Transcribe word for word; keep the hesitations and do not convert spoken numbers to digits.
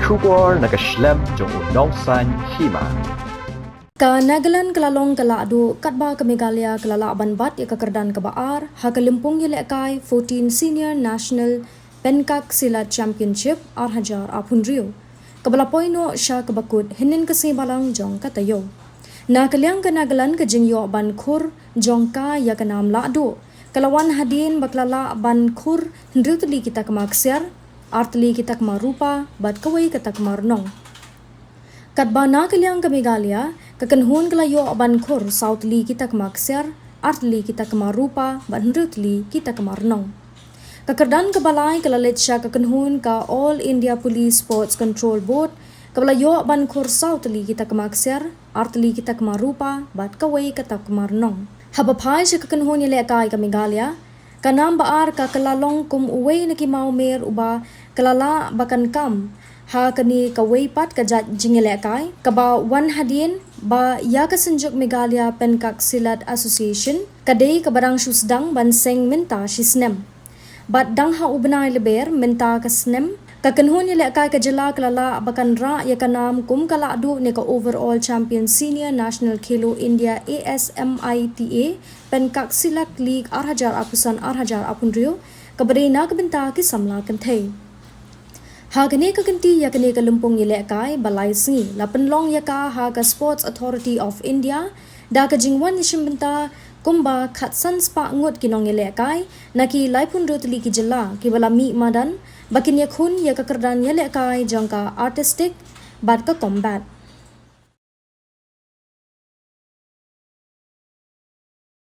Khubor na ka shlem jong u Nongsaiñ Hima. Ka Nagaland ka la long ka lahduh katba ka Meghalaya ka la lah ban bat ïa ka kyrdan kaba ar ha ka lympung ïalehkai fourteen Senior National Pencak Silat Championship ar hajar arphew hynriew, kaba la poi noh sha kaba kut hynnin ka sngi balang jong ka taïew. Na ka liang ka Nagaland, ka jingïoh ban khur jong ka ïa ka nam lahduh ka la wan hadien ba ka la lah ban khur hynriew tylli ki takma ksiar, ar tylli ki takma rupa bad kawei ka takma rnong. Katba na ka liang ka Meghalaya, ka kynhun ka la ïoh ban khur saw tylli ki takma ksiar, ar tylli ki takma rupa bad hynriew tylli ki takma rnong. Ka kyrdan kaba lai ka la leit sha ka kynhun ka All India Police Sports Control Board, kaba la ïoh ban khur saw tylli ki takma ksiar, ar tylli ki takma rupa bad kawei ka takma rnong. Haba phai sha ka kynhun ïalehkai ka Meghalaya, ka nam ba ar ka ka la long kum uwei na ki mawmer uba ka la lah ba kan kam ha kane kawei pat ka jait jingïalehkai, kaba wan hadien ba ïa ka Synjuk Meghalaya Pencak Silat Association ka dei kaba dang shu sdang ban seng mynta shi snem. Bad dang ha u bnai Lber mynta ka snem, ka kynhun ïalehkai ka jylla ka la lah ba kan rah ïa ka nam kum ka lahduh ne ka Overall Champion Senior National Khelo India, A S M I T A, Pencak Silat League ar hajar arphew san ar hajar arphew hynriew, kaba dei na ka bynta ki samla kynthei. Ha kane ka kynti ïa kane ka lympung ïalehkai ba lai sngi la pynlong ïa ka ha ka Sports Authority of India da ka jingwan ïashim bynta kumba khatsan spah ngut ki nongïalehkai na ki laiphew hynriew tylli ki jylla kiba la mih madan ba kin ïakhun ïa ka kyrdan ïalehkai jong ka artistic bad ka combat.